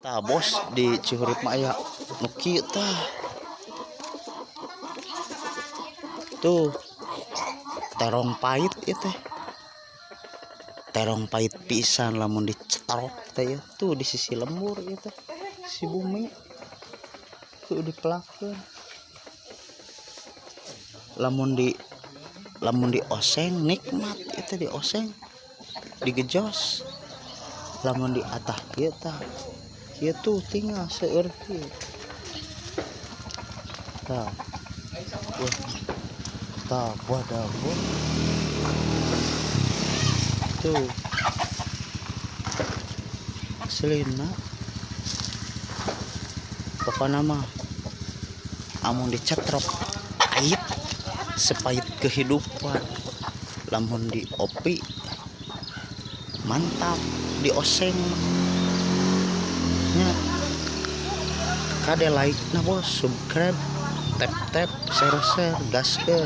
Tah, bos, di Cihurip mah aya nu kieu tah. Tuh. Terong pahit ieu teh. Terong pahit pisan lamun dicetrok teh ya. Tuh di sisi lembur ieu teh. Si bumi. Tuh dipelakeun. Lamun di oseng nikmat itu, di oseng, digejos. Lamun di atah kieu tah, kieu tuh tinggal seueur kieu tah. Wah, tah buah dago tuh selina. Pokoknya mah amun dicetrok pahit sepahit kehidupan, lamun di opi mantap, di oseng nya. Kade like nah, bos, subscribe, tap tap, share share, gaskeun.